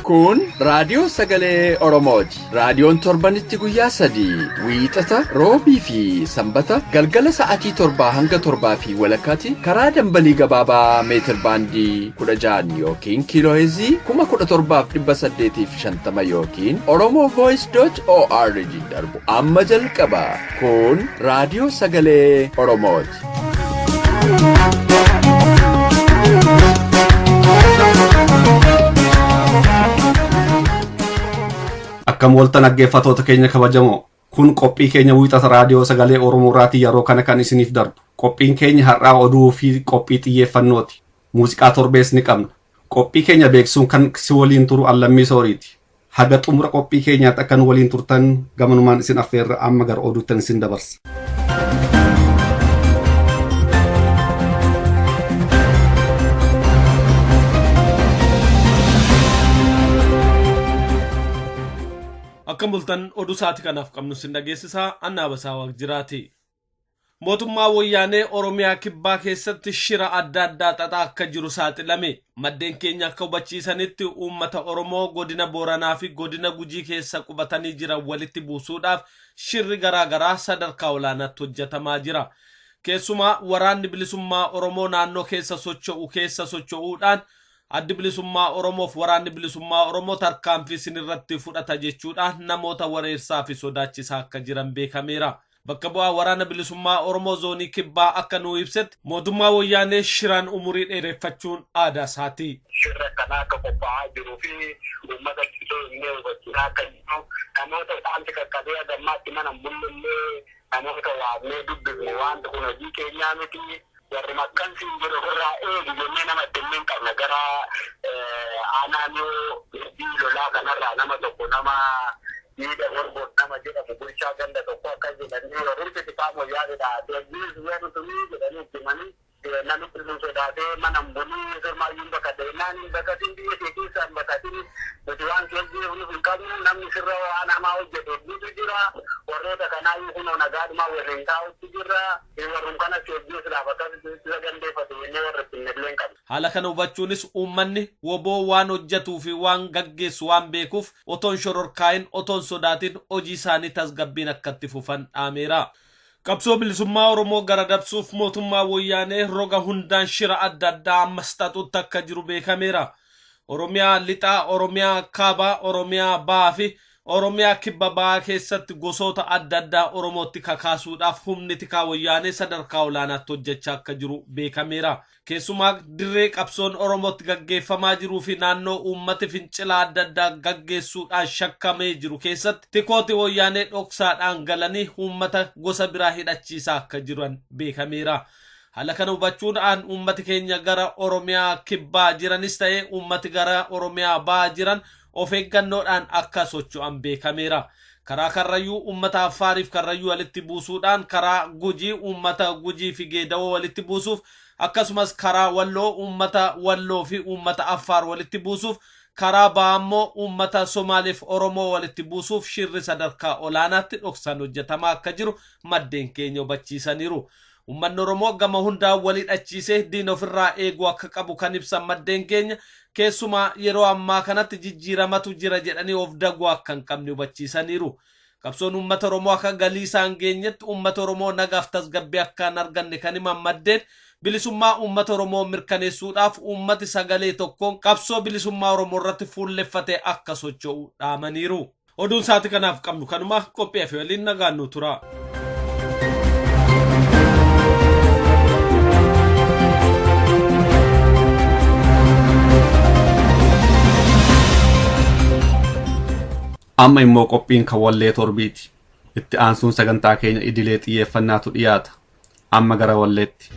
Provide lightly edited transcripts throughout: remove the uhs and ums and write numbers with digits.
Kun raadiyoo sagalee Oromooti. Raadiyoon torbanitti guyyaa 3, wiixata, roobii fi sanbata galgala sa'aatii 7 hanga 7:30 karaa dambalii gabaabaa meetir baandii 16 yookiin kiilooheezii 17,850 yookiin oromovoice.org darbu amma jalqaba. Kun raadiyoo sagalee Oromooti. Akkam ooltan dhaggeeffattoota keenya kabajamoo. Kun qophii keenya wiixata raadiyoo sagalee Oromoo irraatii yeroo kana kan isiniif darbu. Qophiin keenya har'aa oduu fi qophii xiyyeeffannooti. Muuziqaa torbees ni qabna. Qophii keenya beeksisuun kan si waliin turu Allammii Sooriiti. Haga xumura qophii keenyaatti akka nu waliin turtan gamanumaan isin affeerra amma gara oduuttan isin dabarsa. Akkam bultan oduu sa'aatii kanaaf qabnu sin dhageessisaa Annaa Basaa Waaqjiraati. Mootummaa Wayyaanee Oromiyaa Kibbaa keessatti shira adda addaa xaxaa akka jiru saaxilame. Maddeen keenya akka hubachiisanitti uummata Oromoo godina Booranaa fi godina Gujii keessa qubatanii jiran walitti buusuudhaaf shirri garaa garaa sadarkaa olaanaatti hojjetamaa jira. Keessumaa waraanni bilisummaa Oromoo naannoo keessa socho'u keessa socho'uudhaan Addi Bilisummaa Oromoof Waraanni Bilisummaa Oromoo tarkaanfii isinirratti fudhata jechuudhaan namoota wareersaa fi sodaachisaa akka jiran beekameera. Bakka bu'aa Waraana Bilisummaa Oromoo Zoonii Kibbaa akka nuu ibsetti mootummaa Woyyaanee shiraan umurii dheereffachuun aadaa isaati. Shirri akkanaa akka qophaa'aa jiruu fi uummata gidduu himnee hubachiisaa akka jirru namoota isaanti qaqqabee haga ammaatti mana hin bullellee namoota waamnee dubbifne waanti kun hojii keenyaa miti warri makkansiin jedhu ofirraa eegi jennee nama itti himne hin qabna gara aanaa miyoo dubbii lolaa kanarraa nama tokko nama Diida Gorbor nama jedhamu bulchaa ganda tokko akkas jedhanii warrumti tikaa moyyaaleedha ati ajjeesu warri sunii jedhanii itti himanii namichi sun sodaatee mana hin bulii sirmaayyuu hin baqadha jennaan hin baqatin biyya kee keessaa hin baqatin nuti waan si ajjeefnuuf hin qabnu namni sirra waan hamaa hojjete hedduutu jira warroota kanaayyuu kunoo nagaadhumaa waliin taa'utti jirra warrum kana si ajjeesuudhaaf akkasitti saganteeffate jennee warra itti himnellee hin qabnu. Haala kana hubachuunis uummanni wbo waan hojjatuu fi waan gaggeessu waan beekuuf otoo hin shororkaa'in, otoo hin sodaatin hojii isaanii tasgabbiin akka itti fufan dhaameera. Qabsoo bilisummaa Oromoo gara dabsuuf mootummaan Woyyaanee roga hundaan shira adda addaa ammas xaxuutti akka jiru beekameera. Oromiyaa Lixaa, Oromiyaa Kaabaa, Oromiyaa Bahaa fi Oromiyaa Kibba Bahaa keessatti gosoota adda addaa Oromootti kakaasuudhaaf humni tikaa Woyyaanee sadarkaa olaanaatti hojjachaa akka jiru beekameera. Keessumaa dirree qabsoon Oromootti gaggeeffamaa jiruu fi naannoo uummati fincila adda addaa gaggeessuudhaan shakkamee jiru keessatti tikooti Woyyaanee dhoksaadhaan galanii uummata gosa biraa hidhachiisaa akka jiran beekameera. Haala kana hubachuudhaan uummati keenya gara Oromiyaa Kibbaa jiranis ta'ee uummati gara Oromiyaa Bahaa jiran of eeggannoodhaan akka socho'an beekameera. Karaa Karrayyuu uummata Affaariif Karrayyuu walitti buusuudhaan, karaa Gujii uummata Gujii fi Geedawoo walitti buusuuf, akkasumas karaa Walloo uummata Walloo fi uummata Affaar walitti buusuuf, karaa Bahaa immoo uummata Somaaleef Oromoo walitti buusuuf shirri sadarkaa olaanaatti dhoksaan hojjetamaa akka jiru maddeen keenya hubachiisaniiru. Uummanni Oromoo gama hundaan wal hidhachiisee diina ofirraa eeguu akka qabu kan ibsan maddeen keenya, keessumaa yeroo ammaa kanatti jijjiiramatu jira jedhanii of daguu akka hin qabne hubachiisaniiru. Qabsoon uummata Oromoo akka galii isaa hin geenyetti uummata Oromoo nagaaf tasgabbii akka hin arganne kan himan maddeen, bilisummaa uummata Oromoo mirkaneessuudhaaf uummati sagalee tokkoon qabsoo bilisummaa Oromoo irratti fuulleffatee akka socho'u dhaamaniiru. Oduun sa'aatii kanaaf qabnu kanuma qophii hafe waliin nagaan nu tura. Amma immoo qophiin kan wallee torbiiti. Itti aansuun sagantaa keenya idilee xiyyeeffannaatu dhiyaata. Amma gara walleetti.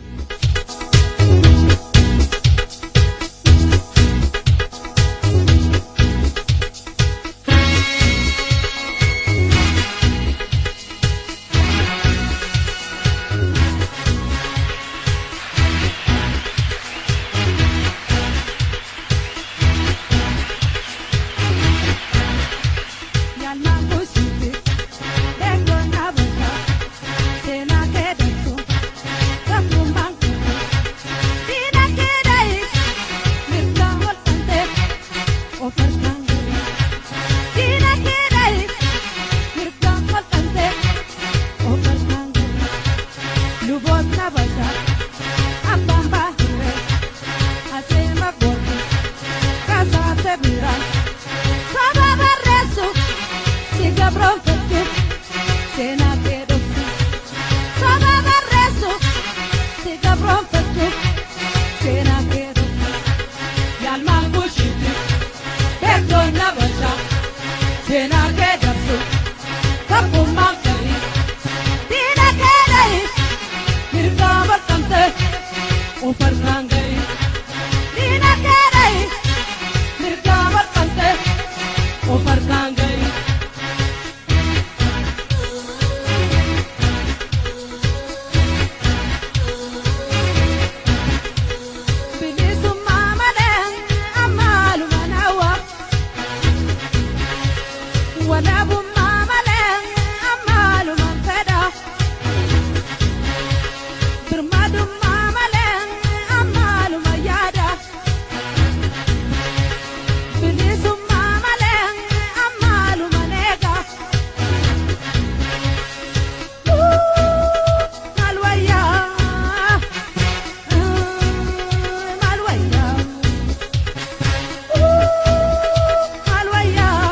Seenaa kee dabsu, gabrummaa. Biraan saba barreessu si gabroonfattu seenaa kee dhoksu saba barreessu si gabroonfattu seenaa kee dhoksu yaalmaan bushiitti beektoon nabasha seenaa kee dabsu tokkummaan firii diina kee dhahi mirgaa barqamte ufarraan gahi diina kee dhahi mirgaa barqamte ufarraan gahi. Bilisummaa malee ammaaluma nawa walaabummaa malee ammaaluma fedha birmadummaa malee ammaaluma yaada bilisummaa malee ammaaluma neega maal wayyaa maal wayyaa maal wayyaa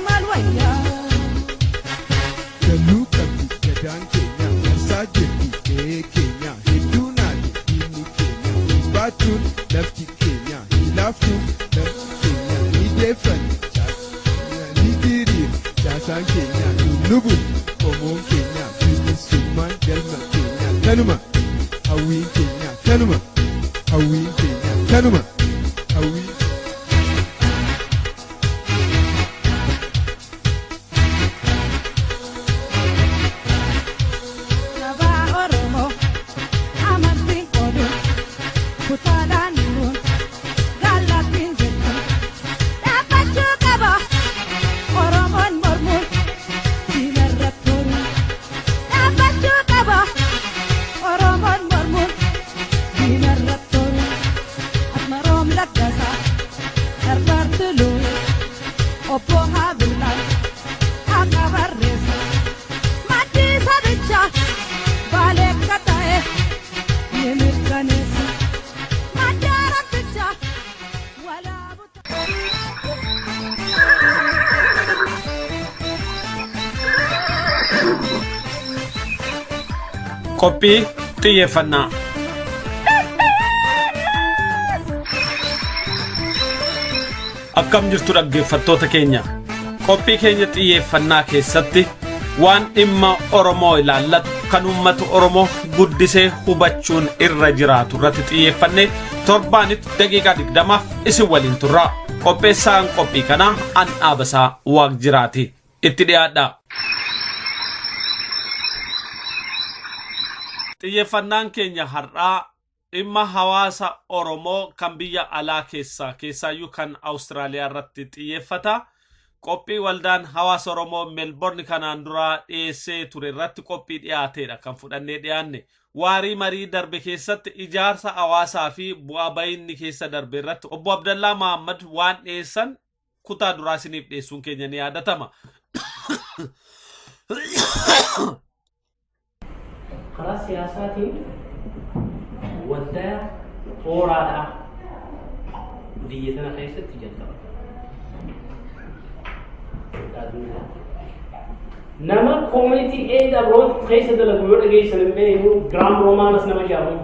maal wayyaa. Galuu qabdi gadaan keenya marsaa jirti ga'ee keenya hedduu naati diinni keenya baachuun lafti keenya hilaaftuuf lafti keenya ni deeffanne ni diriire caasaan keenya nu lubu qomoon keenya bilisummaan galma keenya kanuma hawwiin keenya kanuma hawwiin keenya kanuma hawwiin. Sabaa Oromoo amantiin qooduun kutaadhaan hiruun gaallattiin jechuun dhaabbachuu qaba Oromoon mormuun diinarra turuun dhaabbachuu qaba Oromoon mormuun diinarra turuun Asmaroom Laggasaa Darbaartu Luwee Obbo Haabilaan akka barreessa. Maddii sabicha baalee akka ta'e ni mirkaneessa. Madda rabbicha walaabuta. Qophii xiyyeeffannaa. Akkam jirtu dhaggeeffattoota keenya. Qophii keenya xiyyeeffannaa keessatti waan dhimma Oromoo ilaallatu kan uummata Oromoo guddisee hubachuun irra jiraatu irratti xiyyeeffannee torbaanitti daqiiqaa 20f isin waliin turra. Qopheessaan qophii kanaa an Dhaabasaa Waaqjiraati. Itti dhiyaadha. Xiyyeeffannaan keenya har'aa dhimma hawaasa Oromoo kan biyya alaa keessaa keessaayyuu kan Awustiraaliyaa irratti xiyyeeffata. Qophii waldaan hawaasa Oromoo Meelborni kanaan dura dhiyeessee ture irratti qophii dhiyaateedha kan fudhannee dhiyaanne. Waarii marii darbe keessatti ijaarsa hawaasaa fi bu'aa bayinni keessa darbe irratti obbo Abdallaa Mahammad waan dhiyeessan kutaa duraa isiniif dhiyeessuun keenya ni yaadatama. Karaa siyaasaatiin waldaa tooraadhaa biyya tana keessatti jalqaba. Nama community aid abroad keessa dalagu yoo dhageessan hin beeknu Giraam Roomaanas nama jedhamu.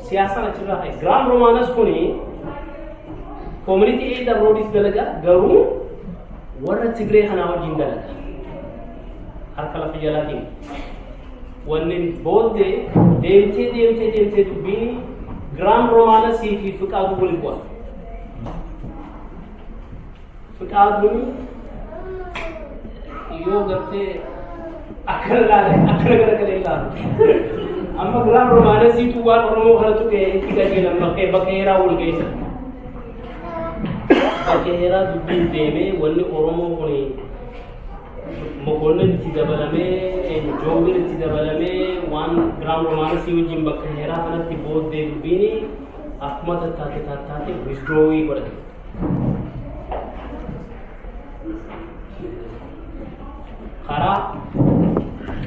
Siyaasaan achirraa ka'e. Giraam Roomaanas kuni community aid abroadis dalaga garuu warra Tigree kanaa wajjin dalaga. Harka lafa jalaatiin. Wanni booddee deemtee deemtee deemtee dubbiin Giraam Roomaanas fi Fiqaaduu waliin bu'a. Fiqaaduun yoo gartee akkana ilaale akkana garagalee ilaalu. Amma Giraam Roomaanasiitu waan Oromoo kana tuqee itti qajeelan bakkee bakka heeraa wal geessan. Bakka heeraa dubbiin deemee wanni Oromoo kun Mokonnin itti dabalamee Joobir itti dabalamee waan Giraam Roomaanasii wajjin bakka heeraa kanatti booddee dubbiin akkuma tattaate tattaate withdraw godhate. Karaa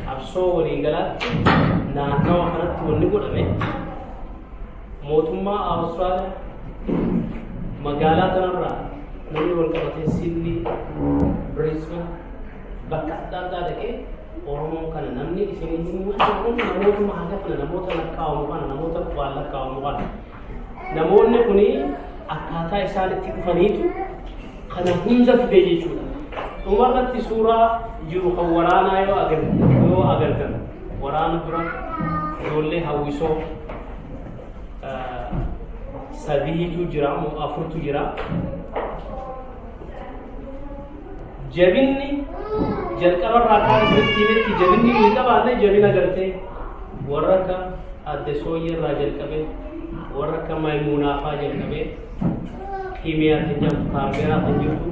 qabsoo waliigalaatti naannawa kanatti wanni godhame Mootummaa Awustiraaliyaa magaalaa kanarraa namni wal qabatee Sydney, Brisbane bakka adda addaa dhaqee Oromoon kana namni isinii himu kun namootuma haga kana, namoota lakkaa'amu kana, namoota waan lakkaa'amu kana. Namoonni kuni akkaataa isaan itti dhufaniitu kana hunda fide jechuudha. Dhumarratti suuraa jiru kan waraanaa yoo agartan, waraana dura ijoollee hawwisoo sadiitu jira moo afurtu jira. Jabinni jalqabarraa kaan isinitti himetti jabinni hin qabaanne, jabina gartee warra akka adde sooyyeerraa jalqabee, warra akka Maimuunaa faa jalqabee, Kimiyaa kan jedhamtu Kaambeeraa kan jirtu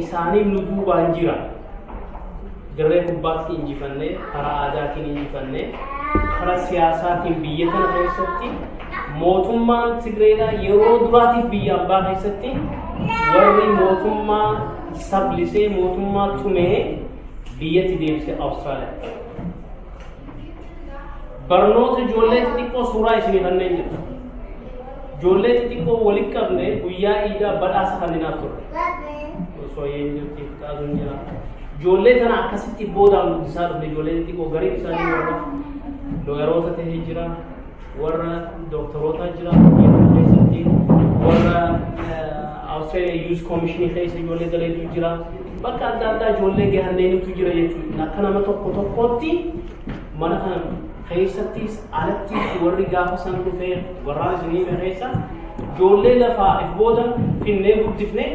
isaaniin nu duubaan jira. Dirree kubbaatti injifannee, karaa aadaatiin injifannee, karaa siyaasaatiin biyya kana keessatti mootummaan Tigreedhaa yeroo duraatiif biyya abbaa keessatti warri mootummaa sablisee, mootummaa tumee biyyatti deebisee Awustiraaliyaa. Barnoota ijoollee xixiqqoo suuraa isinii kanneen jirtu. Ijoollee xixiqqoo walitti qabne guyyaa iidaa badhaasa kanneenaaf turre. Osoo yeen jirti, fixaatuun jira. Ijoollee tana akkasitti boodaan guddisaa dhufne. Ijoollee xixiqqoo gariin isaanii warra looyaroota ta'ee jira, warra doktoroota jira biyya kana keessatti, warra Australia Youth Commission keessa ijoollee galeetu jira. Bakka adda addaa ijoollee gahanneenitu jira jechuudha. Akka nama tokko tokkotti mana kana keessattis alattis warri gaafa san dhufee warraan isinii hime keessa ijoollee lafaa if booda finnee guddifnee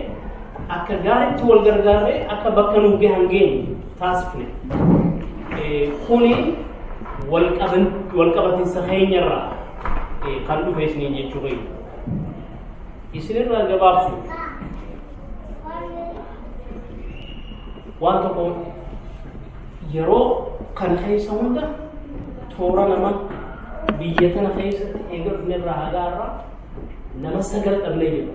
akka gaariitti wal gargaarree akka bakka nuu gahan geenye taasifne. Kuni wal qabatinsa keenyarraa kan dhufe isiniin jechuu keenya. Isinirraa gabaabsu waan tokko, yeroo kan keessa hunda toora nama biyya tana keessatti eega dhufnerraa hagaa irraa nama sagal dhabnee jira.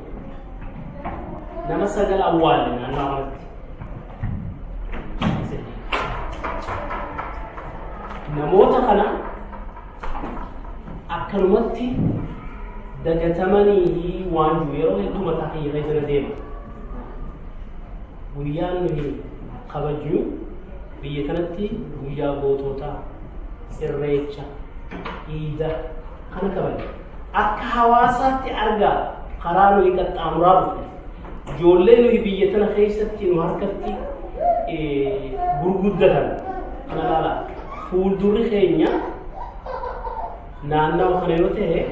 Nama sagal awwaalle naannoo kanatti. Namoota kana akkanumatti dagatamanii waan jiru yeroo hedduu mataa kiyya keessa na deema. Guyyaan nuyi kabajnu biyya kanatti guyyaa goototaa, irreecha, iida kana kabaja. Akka hawaasaatti argaa karaa nuyi qaxxaamuraa dhufne. Ijoollee nuyi biyya tana keessatti nu harkatti gurguddatan kana laala. Fuuldurri keenya naannawa kana yoo ta'e,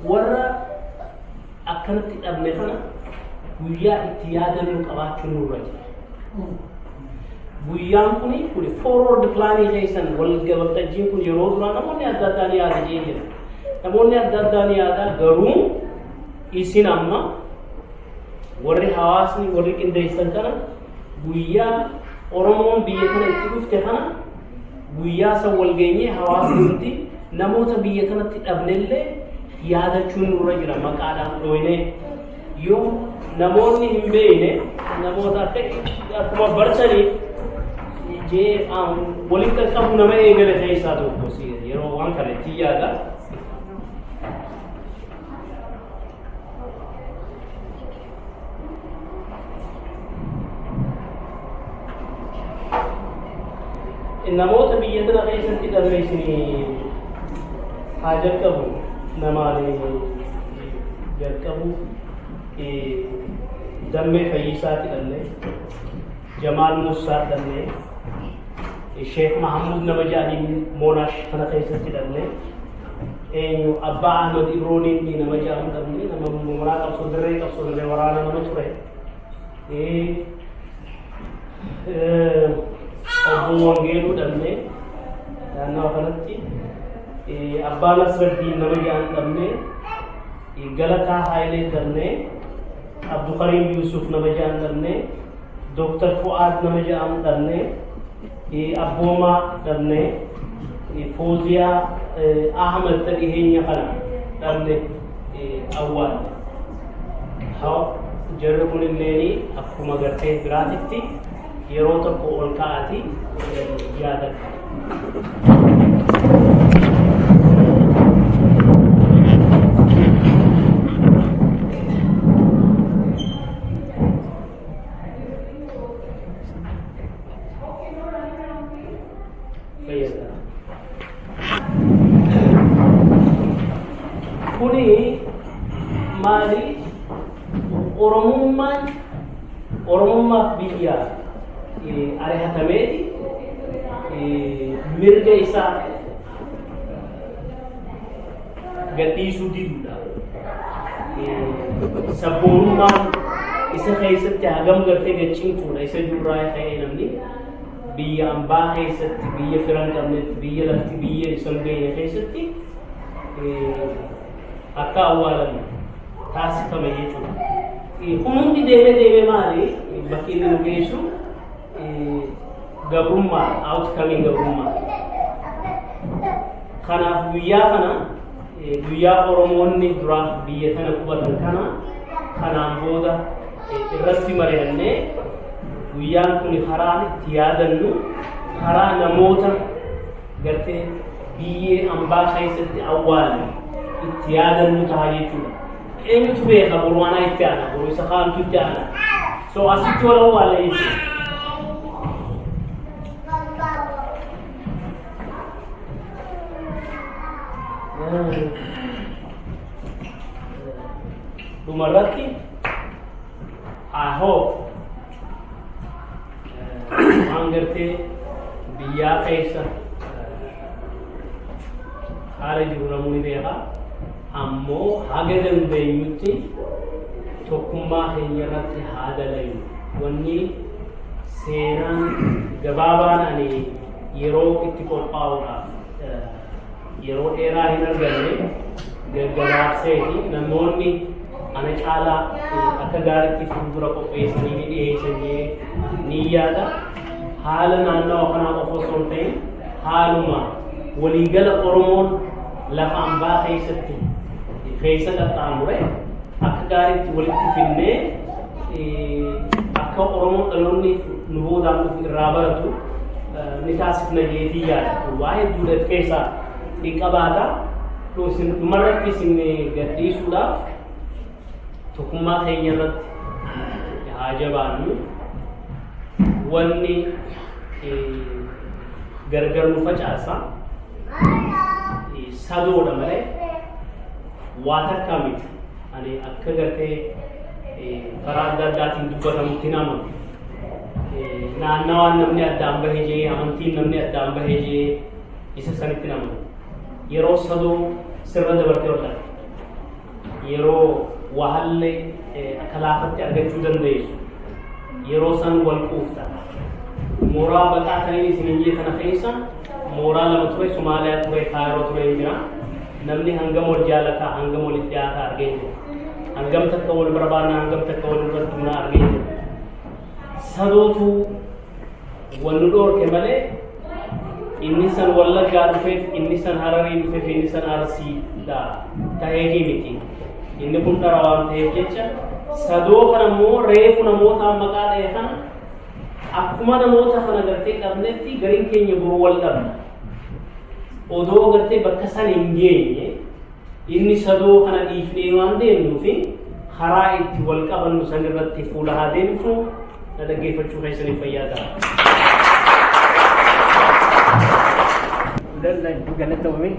warra akkanatti dhabne kana guyyaa itti yaadannu qabaachuu nurra jira. Guyyaan kuni kuni forward planii keessan wal waltajjiin kun yeroo duraa namoonni adda addaa ni yaada jee jira. Namoonni adda addaa ni yaada, garuu isin amma warri hawaasni warri qindeessan kana guyyaa Oromoon biyya kana itti dhufte kana guyyaa san wal geenyee hawaasni hundi namoota biyya kanatti dhabnellee yaadachuun nurra jira maqaadhaan dhooynee. Yoo namoonni hin beekne, namoota akka akkuma bartaniif jee waliin qaqqabu nama eegale keessaa tokko yeroo waan kana itti yaada. Namoota biyya tana keessatti dhabne isinii haa jalqabu, namaan jalqabu. Dammee Fayyisaatti dhabne, Jamaal Musaa dhabne, Sheekh Mahamud nama jedhaniin Moonash kana keessatti dhabne, eenyu Abbaa Ahmad Ibrooniin nama jedhamu dhabne, nama mooraa qabsoo dirree qabsoo dirree waraana nama ture. Obbo Wangeeluu dhabne naannawa kanatti, Abbaa Nasraddiin nama jedhan dhabne, Galataa Haayilee dhabne, Abdukariim Yusuf nama jedhan dhabne, Dooktar Fu'aad nama jedhamu dhabne, Abboomaa dhabne, Fooziyaa Ahmad ta dhiheenya kana dhabne awwaalle. Jarri kun illee akkuma gartee biraatitti yeroo tokko ol ka'aati yaadadha. Maali Oromummaan Oromummaaf biyya ari'atameeti mirga isaa gadhiisuu diduudha. Sabboonummaan isa keessatti hagam gartee gaccimtuudha isa jirraa ta'ee namni biyya ambaa keessatti, biyya firan qabnetti, biyya lafti biyya isa hin beekne keessatti akka awwaalan taasifame jechuudha. Kun hundi deemee deemee maali bakki inni nu geessu? Gabrummaa, outcome gabrummaa. Kanaaf guyyaa kana, guyyaa Oromoonni duraa biyya tana qubatan kana, kanaan booda irratti mari'annee guyyaan kun karaa itti yaadannu, karaa namoota gartee biyyee ambaa keessatti awwaalan itti yaadannu ta'a jechuudha. Eenyutu beeka, boru anaa itti aana, boru isa kaantu itti aana. So asitti wal awwaala jechuudha. Dhumarratti, I hope waan gartee biyyaa keessa haala jiru namni beeka, ammoo haga dandeenyutti tokkummaa keenya irratti haa dalaynu. Wanni seenaan gabaabaan ani yeroo itti qophaa'uudhaaf yeroo dheeraa hin arganne gaggabaabseeti. Namoonni ana caalaa akka gaariitti fuuldura qopheessanii ni dhiyeessan ni yaada. Haala naannawa kanaa qofa osoo hin ta'in, haaluma waliigala Oromoon lafa ambaa keessatti keessa qaxxaamure akka gaariitti walitti finnee akka Oromoon dhaloonni nu boodaan dhufu irraa baratu ni taasifna jeetii yaada. Waa hedduudha of keessaa ni qabaata. Dhumarratti isin gadhiisuudhaaf, tokkummaa keenya irratti haa jabaannu. Wanni gargar nu facaasa sadoodha malee waa takkaa miti. Ani akka gartee karaa adda addaatiin dubbatamutti hin amanu. Naannawaan namni addaan bahee jee, amantiin namni addaan bahee jee, isa sanitti hin amanu. Yeroo sadoo sirra dabartee ol, yeroo wahallee akka laafatti argachuu dandeessu, yeroo san wal quufta. Mooraa baqaa taniin isin hin kana keessa mooraa lama ture, Somaaliyaa ture, Kaayiroo ture jira. Namni hangam wal jaalataa, hangam walitti dhiyaataa argee jira. Hangam takka wal barbaadna, hangam takka wal irratti humna argee jira. Sadootu wal nu dhoorke malee inni san Wallaggaa dhufeef, inni san Hararii dhufeef, inni san Arsiidha ta'eefii miti. Inni kun dhara waan ta'eef jecha sadoo kana immoo reefu namoota maqaa dha'e kana akkuma namoota kana gartee qabnetti gariin keenya boru wal dhabna. Odoo gartee bakka san hin geenye inni sadoo kana dhiifnee waan deemnuufi karaa itti wal qabannu san irratti fuula haa deemsinu. Na dhaggeeffachuu keessaniif fayyaa ta'a. Hedduu galatoome,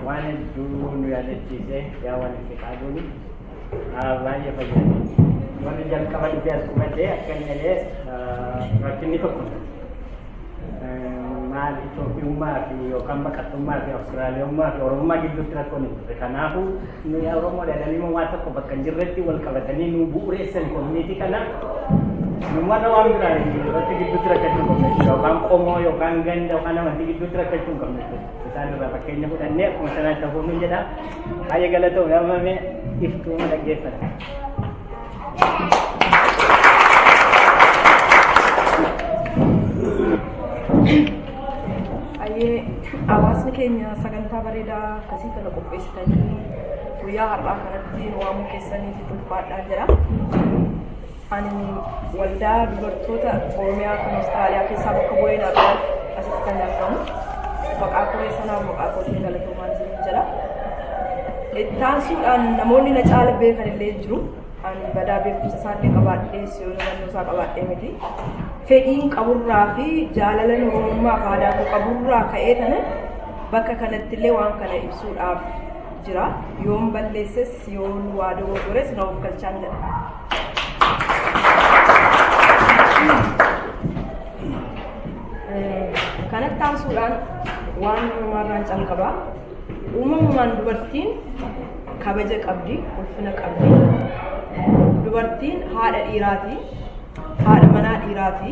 waan hedduu nu yaadachiise. Yaa waan itti qaaduuni baay'ee fayyada. Warri jalqaba dhufee as qubatee akka inni jedhee, rakkinni tokko maal, Itoophiyummaa fi yookaan baqattummaa fi Awustiraaliyummaa fi Oromummaa gidduutti rakkoon hin turre. Kanaafuu nuyi Oromoo jedhanii waan tokko bakka hin jirretti wal qabatanii nu bu'uureessan community kana. Nu warra waan biraa irratti gidduutti rakkachuu hin qabne jechuudha. Yookaan qomoo yookaan ganda yookaan amantii gidduutti rakkachuu hin qabne jechuudha. Isaan irraa fakkeenya fudhannee akkuma sanaatti hafuuf jedha. Baay'ee galatoome, amma iftuuma dhaggeeffata. Baay'ee hawaasni keenya sagantaa bareedaa akkasii kana qopheessitanii guyyaa har'aa kanatti nu waamuu keessaniif ulfaadhaa jira. Ani waldaa dubartoota Oromiyaa kan Awustiraaliyaa keessaa bakka bu'ee naaf asitti kan argamu. Maqaa koree sanaaf maqaa kootiin galatoomaan isiniin jedha. Ittaansuudhaan namoonni na caala beekan illee jiru. Ani badaa beekumsa isaallee qabaadhee, si'oon hubannoo isaa qabaadhee miti. Fedhiin qaburraa fi jaalala Oromummaa fi aadaa koo qaburraa ka'ee tana bakka kanatti illee waan kana ibsuudhaaf jira. Yoon balleesses yoon waa dogoggores na of galchaan jedha. Kanatti aansuudhaan waan uumamarraan calqaba. Uumamumaan dubartiin kabaja qabdi, ulfina qabdi. Dubartiin haadha dhiiraati, haadha manaa dhiiraati,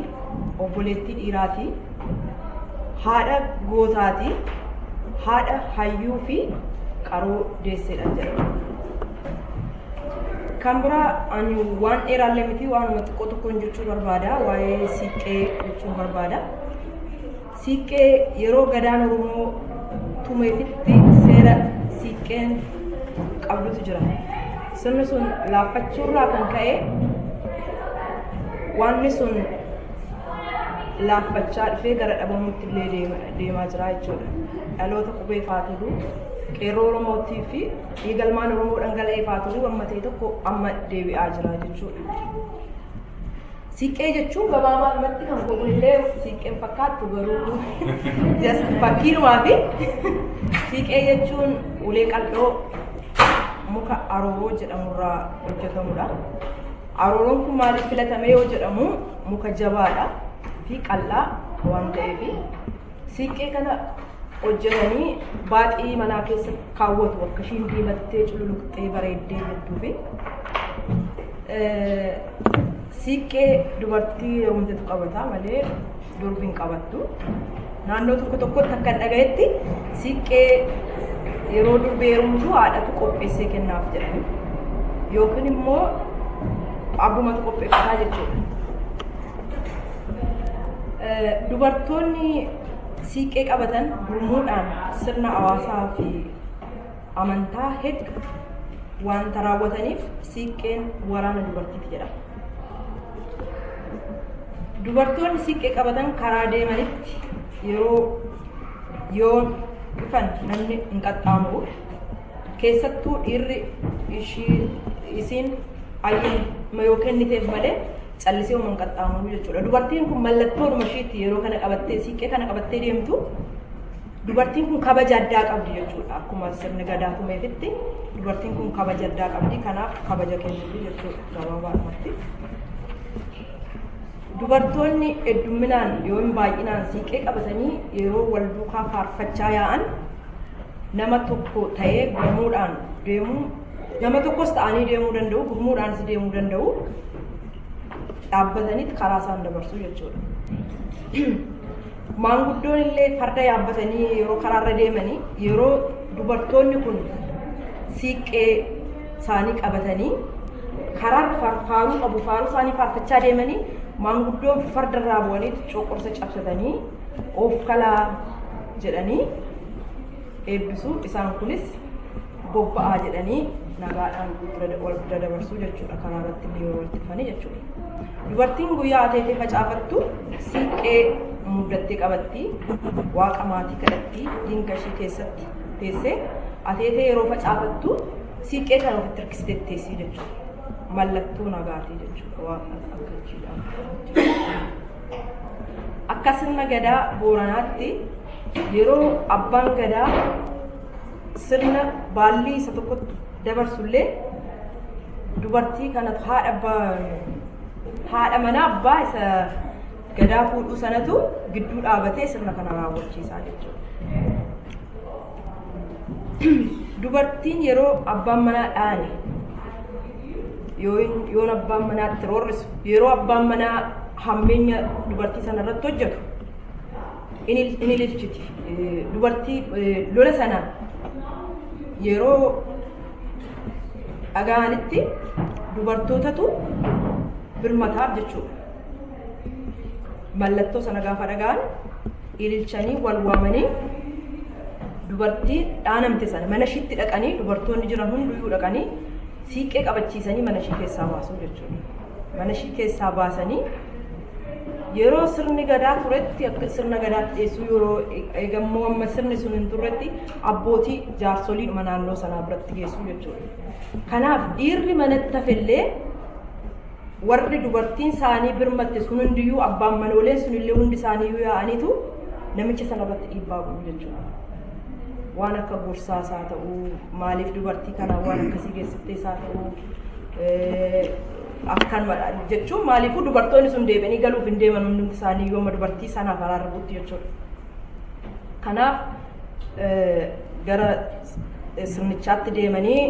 obboleettii dhiiraati, haadha gootaati, haadha hayyuu fi qaroo deesseedha jedhama. Kan biraa ani waan dheeraallee miti, waanuma xiqqoo tokkoon jechuu barbaada, waa'ee siiqqee jechuun barbaada. Siiqqee yeroo gadaan Oromoo tumeefitti seera siiqqeen qabdutu jira. Sirni sun laaffachuurraa kan ka'e wanni sun laaffachaa dhufee gara dhabamuutti illee deemaa jira jechuudha. Dhaloota qubee faatuluu qeerroo Oromootii fi dhiigalmaan Oromoo dhangala'ee faatuluu amma ta'e tokko amma deebi'aa jira jechuudha. Siiqqee jechuun gabaabaa kan kunillee siiqqeen fakkaattu garuu just fakkiinumaa fi siiqqee jechuun ulee qal'oo muka arooroo jedhamurraa hojjetamudha. Arooroon kun maaliif filatame yoo jedhamu muka jabaadha fi qal'aa waan ta'eef siiqqee kana hojjetanii baaxii manaa keessa kaawwatu akka ishiin diimattee cululuqxee bareeddee jettuufi. Siiqqee dubartii heerumtetu qabata malee durbi hin qabattu. Naannoo tokko tokkotti akka hin dhagayetti siiqqee yeroo durbi heerumtu haadhatu qopheessee kennaaf jedhani. Yookiin immoo abbumatu qopheeffataa jechuudha. Dubartoonni siiqqee qabatan gurmuudhaan sirna hawaasaa fi amantaa hedduu wanta raawwataniif siiqqeen waraana dubartiiti jedhama. Dubartoonni siiqqee qabatan karaa deemanitti yeroo yoo dhufan namni hin qaxxaamuru. Keessattuu dhiirri isiin ayyuma yoo kenniteef malee callisee hin qaxxaamuru jechuudha. Dubartiin kun mallattoodhuma ishiitti yeroo kana qabattee siiqqee kana qabattee deemtu dubartiin kun kabaja addaa qabdi jechuudha. Akkuma sirni gadaa tumeefitti dubartiin kun kabaja addaa qabdi. Kanaaf kabaja kennuufi jechuudha gabaabaadhumatti. Dubartoonni heddumminaan yoo hin baay'inaan siiqqee qabatanii yeroo wal duukaa faarfachaa yaa'an nama tokko ta'ee gurmuudhaan deemuu, nama tokkos ta'anii deemuu danda'u, gurmuudhaanis deemuu danda'u, dhaabbataniit karaa isaan dabarsu jechuudha. Maanguddoon illee farda yaabbatanii yeroo karaarra deemanii yeroo dubartoonni kun siiqqee isaanii qabatanii karaa faaruu qabu faaruu isaanii faarfachaa deemanii maanguddoon fardarraa bu'anii coqorsa cabsatanii of kalaa jedhanii eebbisu. Isaan kunis bobba'aa jedhanii nagaadhaan wal bira dabarsuu jechuudha karaa irratti illee yeroo walitti dhufanii jechuudha. Dubartiin guyyaa ateetee facaafattu siiqqee muddattee qabatti, waaqa maatii kadhatti, diinka ishii keessatti teessee ateetee yeroo facaafattu siiqqee kana ofitti hirkistee teessii jechuudha. Mallattoo nagaatii jechuudha waaqa akka ishiidhaan. Akka sirna gadaa Booranaatti yeroo abbaan gadaa sirna baallii isa tokkotti dabarsullee dubartii kanatu haadha manaa abbaa isa gadaa fuudhuu sanatu gidduu dhaabatee sirna kana raawwachiisaa jechuudha. Dubartiin yeroo abbaan manaa dhaane yoon abbaan manaatti roorrisu yeroo abbaan manaa hammeenya dubartii sana irratti hojjetu in ililchiti. Dubartii lola sana yeroo dhaga'anitti dubartootatu birmataaf jechuudha. Mallattoo sana gaafa dhaga'an ililchanii wal waamanii dubartii dhaanamte sana mana ishiitti dhaqanii dubartoonni jiran hunduyyuu dhaqanii siiqqee qabachiisanii mana ishii keessaa baasuu jechuudha. Mana ishii keessaa baasanii yeroo sirni gadaa turetti akka sirna gadaatti dhiyeessuu yeroo eegammoo amma sirni sun hin turretti abbootii jaarsoliidhuma naannoo sanaa biratti geessuu jechuudha. Kanaaf dhiirri manatti hafellee warri dubartiin isaanii birmatte sun hundiyyuu abbaan manooleen sunillee hundi isaaniiyyuu yaa'aniitu namicha sana irratti dhiibbaa godhu jechuudha. Waan akka gorsaas haa ta'uu, maaliif dubartii kana waan akkasii geessiftees haa ta'uu, akkanuma jechuun maaliifuu dubartoonni sun deebi'anii galuuf hin deeman hundumti isaanii yooma dubartii sanaaf araarra buutti jechuudha. Kanaaf gara sirnichaatti deemanii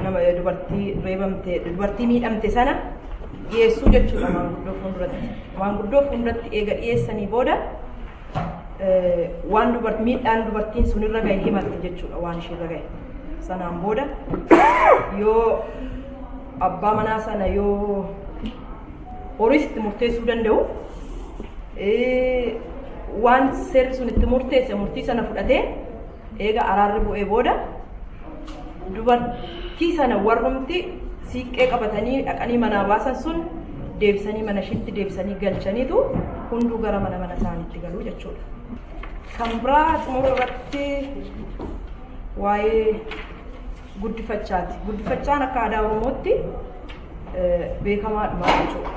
nama dubartii reebamte, dubartii miidhamte sana dhiyeessuu jechuudha maanguddoo fuulduratti. Maanguddoo fuulduratti eega dhiyeessanii booda waan miidhaan dubartiin sun irra gahe himatti jechuudha, waan ishee irra gahe. Sanaan booda yoo abbaa manaa sana yoo horiis itti murteessuu danda'u, waan seerri sun itti murteesse murtii sana fudhatee, eega araarri bu'ee booda dubartii sana warrumti siiqqee qabatanii dhaqanii manaa baasan sun deebisanii mana ishiitti deebisanii galchaniitu hunduu gara mana mana isaaniitti galuu jechuudha. Kan biraa xumura irratti waa'ee guddifachaati. Guddifachaan akka aadaa Oromootti beekamaadhuma jechuudha.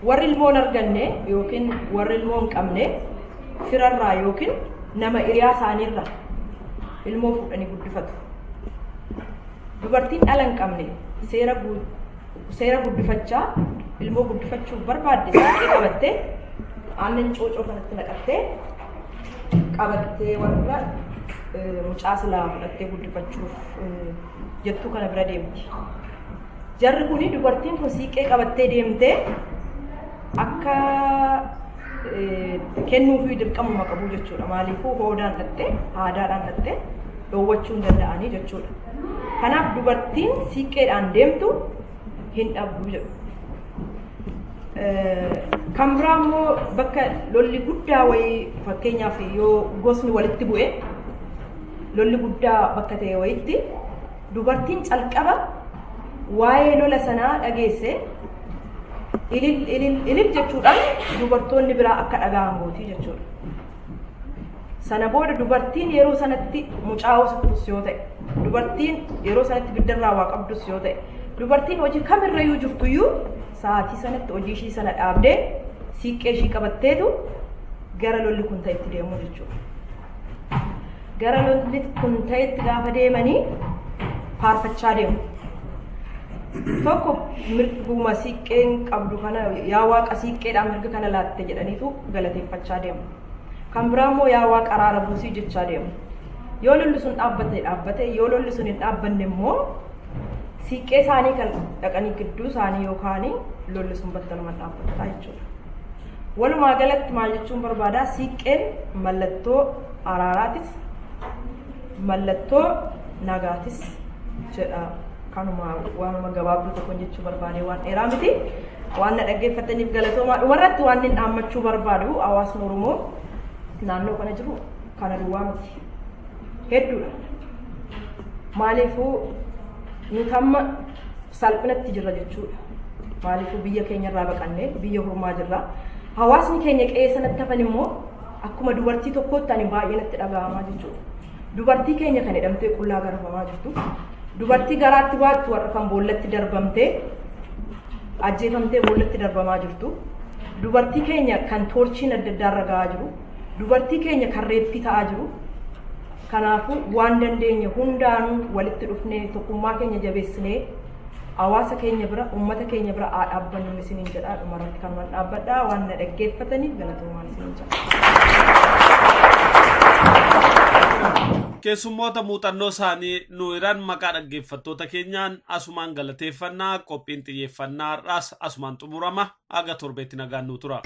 Warri ilmoo hin arganne yookiin warri ilmoo hin qabne firarraa yookiin nama hiriyaa isaaniirraa ilmoo fuudhanii guddifatu. Dubartiin dhala hin qabne seera guddifachaa ilmoo guddifachuuf barbaadde siiqqee qabattee, aannan coocoo kanatti naqattee qabattee, warra mucaa silaa fudhattee guddifachuuf jettuu kana bira deemti. Jarri kuni dubartiin kun siiqqee qabattee deemtee akka kennuufii dirqamuma qabu jechuudha. Maaliifuu hoodaan dhattee, aadaadhaan dhattee dhoowwachuu hin danda'anii jechuudha. Kanaaf dubartiin siiqqeedhaan deemtu hin dhabdu jedhu. Kan biraa immoo bakka lolli guddaa wayii, fakkeenyaaf yoo gosni walitti bu'e, lolli guddaa bakka ta'e wayitti, dubartiin calqaba waa'ee lola sanaa dhageesse ilil ilil ilil jechuudhaan dubartoonni biraa akka dhaga'an gootii jechuudha. Sana booda dubartiin yeroo sanatti mucaa hoosiftus yoo ta'e, dubartiin yeroo sanatti biddarraa waa qabdus yoo ta'e, dubartiin hojii kamirrayyuu jirtuyyuu sa'aatii sanatti hojii ishii sana dhaabdee siiqqee ishii qabatteetu gara lolli kun ta'etti deemuu jechuudha. Gara lolli kun ta'etti gaafa deemanii faarfachaa deemu. Tokko mirguma siiqqeen qabdu kana, yaa Waaqa siiqqeedhaan mirga kana laatte jedhaniitu galateeffachaa deemu. Kan biraa immoo yaa Waaqa araara buusii jechaa deemu. Yoo lolli sun dhaabbate dhaabbate, yoo lolli sun hin dhaabbanne immoo siiqqee isaanii kan dhaqanii gidduu isaanii yookaan lolli sun battaluma dhaabbata jechuudha. Walumaa galatti maal jechuun barbaadaa, siiqqeen mallattoo araaraatis, mallattoo nagaatis jedha. Kanuma waanuma gabaabduu tokko jechuu barbaade, waan dheeraa miti. Waan na dhaggeeffataniif galatoomaa. Dhumarratti waan inni dhaammachuu barbaadu, hawaasni Oromoo naannoo kana jiru kana duwwaa miti. Hedduudha. Maaliifuu nuti amma salphinatti jirra jechuudha. Maaliifuu biyya keenya irraa baqannee biyya hormaa jirra. Hawaasni keenya qe'ee sanatti hafan immoo akkuma dubartii tokkootti ani baay'ee natti dhaga'amaa jechuudha. Dubartii keenya kan hidhamtee qullaa garafamaa jirtu, dubartii garaatti baattu warra kan boollatti darbamtee ajjeefamtee boollatti darbamaa jirtu, dubartii keenya kan toorchiin adda addaa irra gahaa jiru, dubartii keenya kan reeffii ta'aa jiru. Kanaafuu waan dandeenye hundaanuu walitti dhufnee tokkummaa keenya jabeessinee hawaasa keenya bira, uummata keenya bira haa dhaabbannu isiniin jedha. Dhumarratti kanumaan dhaabbadha. Waan na dhaggeeffataniif galatoomaan isiniin jedha. Keessummoota muuxannoo isaanii nu hiran maqaa dhaggeeffattoota keenyaan asumaan galateeffannaa. Qophiin xiyyeeffannaa har'aas asumaan xumurama. Aga torbeetti nagaan nu tura.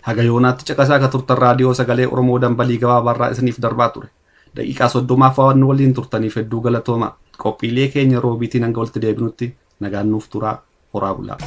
Haga yoonaatti caqasaa akka turtan raadiyoo Sagalee Oromoo dambalii gabaabaarraa isiniif darbaa ture. Daqiiqaa 30f waan nu waliin turtaniif hedduu galatooma. Qophiilee keenya roobiitiin hanga walitti deebinutti nagaan nuuf turaa, horaa bulaa.